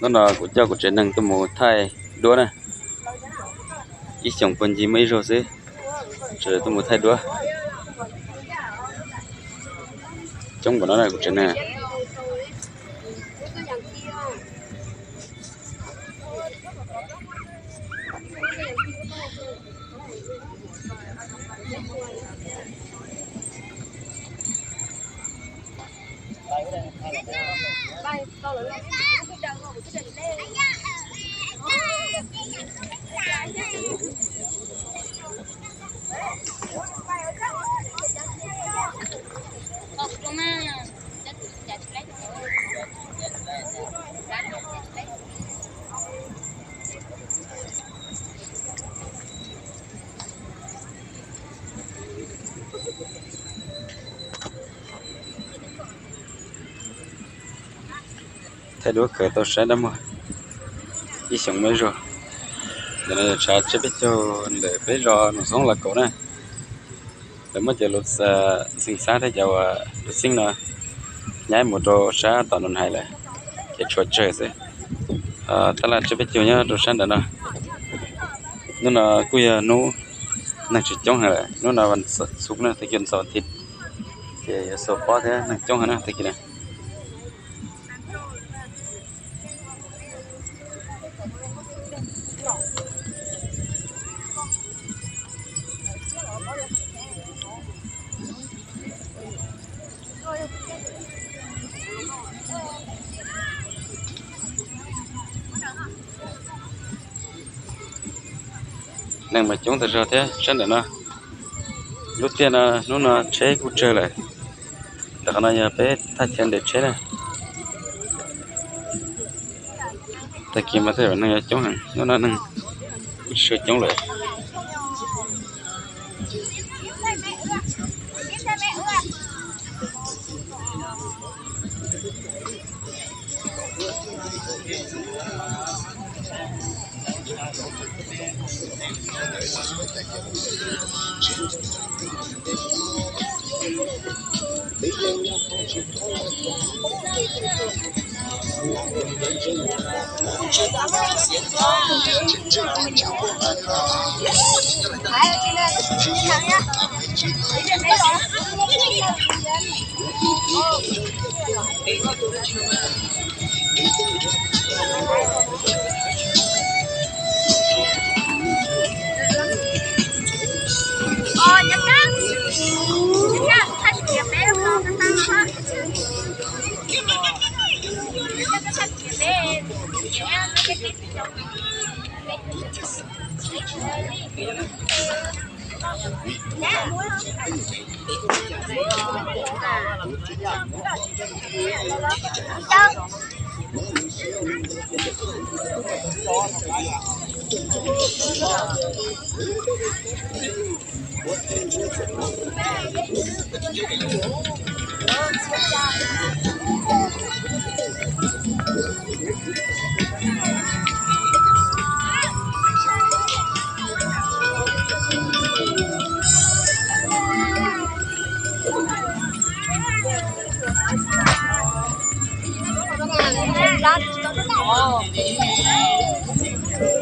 Hnub no kuv coj kuv tsev neeg tuaj mus thaij duab na. Ib xyoos puag ncig muaj ib zaug xwb, tseem tuaj mus thaij duab. Coob npaum no na kuv tsev neeg. Thaij duab kawg tau sab dab muag, ib xyoos muaj ib zaug. Ntawm no yog tshav tsiab peb caug ntawm peb zos Nus Xoob Los Kaum na. Lawv muab cov lus xeem xab thiab cov lus xeeb no nyab mus rau sab tom Nus Hais lawm, ces tshuav tsawg xwb. Tab laj tsiab peb caug nyob rau sab ntawm no. Hnub no kuj yog hnub neeg tsis coob heev lawm, hnub no vas xuv na, tag kis vas thiv, ces yuav xuas pob thiab neeg coob heev na tag kis na. Neeg mas coob tas zog thiab sab ntawm no. Lub tiaj no hnub no tsheb kuj tsawg lawm. Ntawm qhov no yog peb thaj chaw nres tsheb na. Tag kis mas tej zaum neeg yuav coob heev, hnub no neeg kuj tsis tshua coob lawm.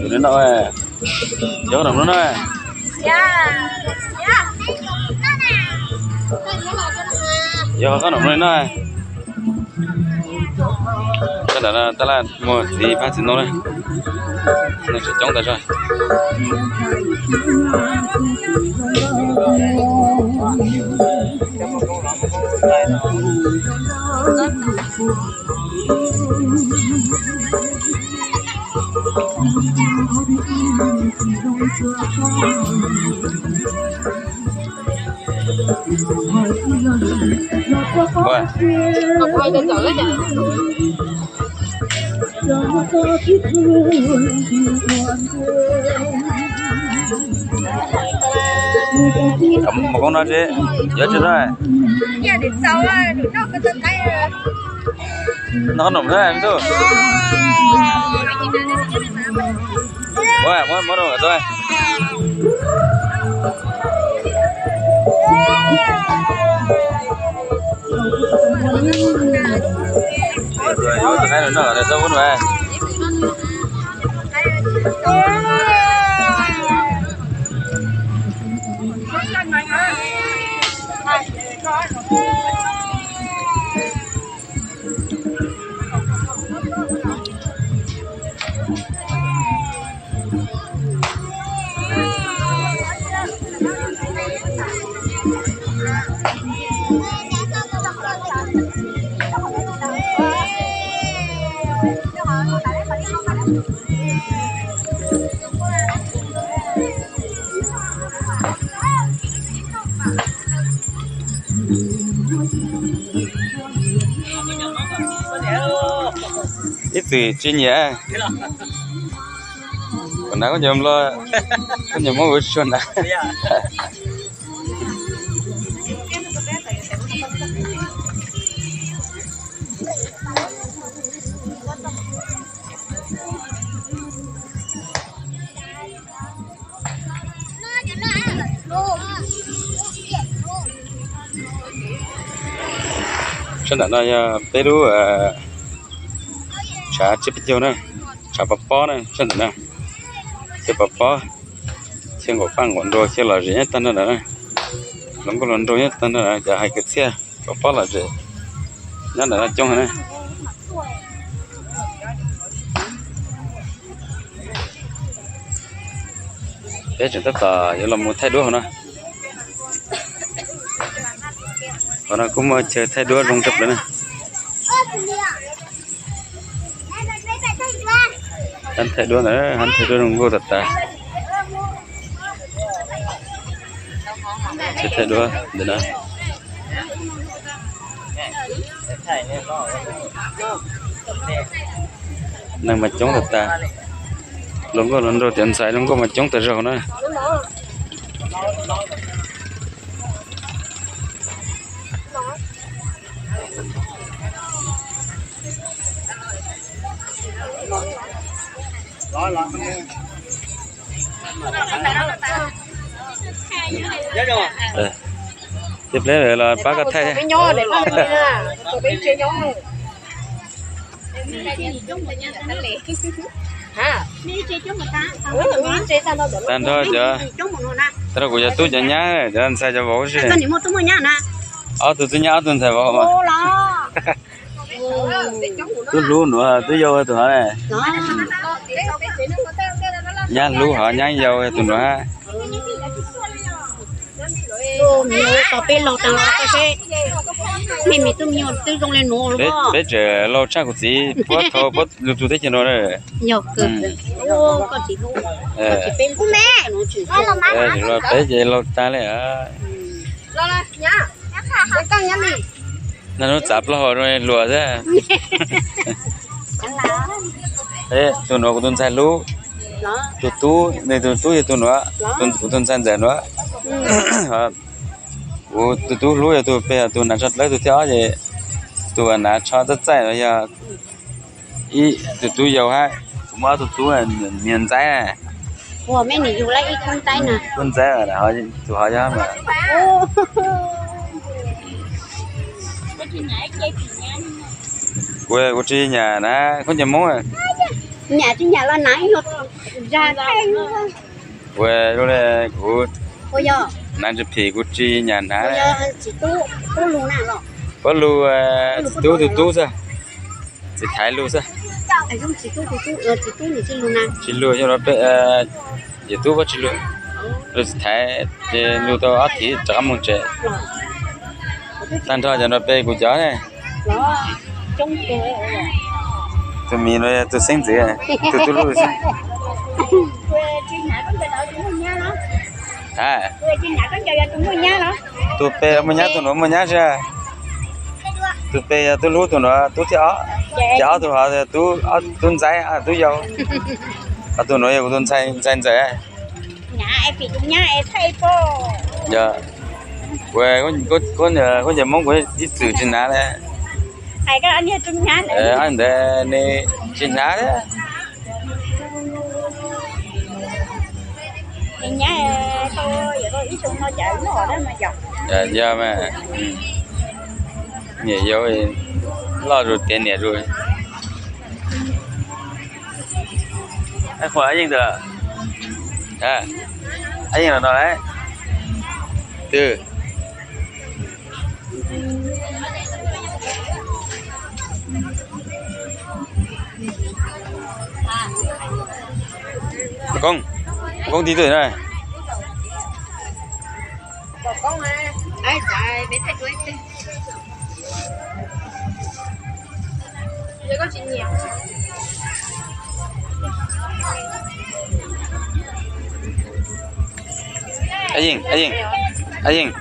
Nws no, yog qhov no na. Yog qhov no na. Sab nram no tab laj muag txiv pab txiv ntoo na. Neeg tseem coob tas zog. Mus koob no tsis, yuav tsis no. Noj qhob noom thiab me tub. Muab, muab rau nkawd tuaj. Yuav tus qaib no noj los txhob ub no. Ib txwm tsis nyiam, kuv hnav khaub ncaws nplog, khaub ncaws Hmoob kuv tsis tshua hnav. Sab nram no yog peb lub tshav tsiab peb caug na, tshav pov pob na sab nram no. Tsiab pov pob, tsiab nqaum paj nqaum nruas tsiab los zem nyob tag nrho ntawd na. Hluas nkauj hluas nraug nyob tag nrho ntawd, cov hais kwv txhiaj pov pob los zem nyob ntawm no coob heev na. Peb tseem tab tom yuav los mus thaij duab hauv no. Hauv no kuj muaj chaw thaij duab zoo tshaj plaws na. Hab thaij duab ntawd, hab thaij duab zoo nkauj tas tas. Chaw thaij duab ntawm no. Neeg mas coob tas tas. Hluas nkauj hluas nraug tiav ntxhais hluas nkauj mas coob tas zog na. Tib pliag los pab koj thaij. Tag nrho cov, tag nrho kuv cov tub cov nyab, cov ntxhais cov vauv xwb. Ob tug tub nyab ob tug ntxhais vauv mas. Tub hlub nuav, tub yau tus hov ne. Nyab hlub hov, nyab yau tus nuav. Peb tseem laus tshaj kuv txiv puab thaum puab lug txug teb chaws no na. Peb ces laus tag li. Naj nub txav plaub hau luag xwb. Tus nuav kuv tus ntxhais hlub, tus tub, nws tus tub yog tus nuav, kuv tus ntxhais ntxawm nuav. Kuv tus tub hlub yog tus peg, tus hnav tsho dlawb, tus thib ob ces tus hnav tsho txaij txaij los yog ib tus tub yau hab. Kuv muaj ob tug tub, niag ntxaib, tub ntxaib, tus hov yog mas. Kuv, kuv tsis nyam hnav khaub ncaws Hmoob. Kuv, kuv hnav ntsis phim kuv tsis nyam hnav. Puab lug, txiv tub tus tub xwb, txiv Thaiv lug xwb. Tsis lug, yog no peb, yawm tub puab tsis lug, lug txiv Thaiv ces lug tau ob thiv rov qab moog tsev. Tag nrho cov no peb kuv cov ne. Tus miv no yog tus xeeb ntxwv, tus tub hlub xeeb. Ha, tus peg muaj nyab, tus nuav muaj nyab xwb. Tus peg yog tub hlub, tus nuav tub thib ob, ces ob tug hov tub ntxaib, tub yau, ho tus nuav yog kuv tus ntxhais ntxawm. Yog, kuv, kuv ncaws Hmoob kuv ib txwm tsis hnav li. Ntawd ne, tsis hnav li. Yog mas, niam yau loj zus tiav niam zus. Qhuas Ab Yeej tus lawm. Ab Yeej los no lawm. Twg? Koob, Koob tig twg na? Ab Yeej, Ab Yeej, Ab Yeej.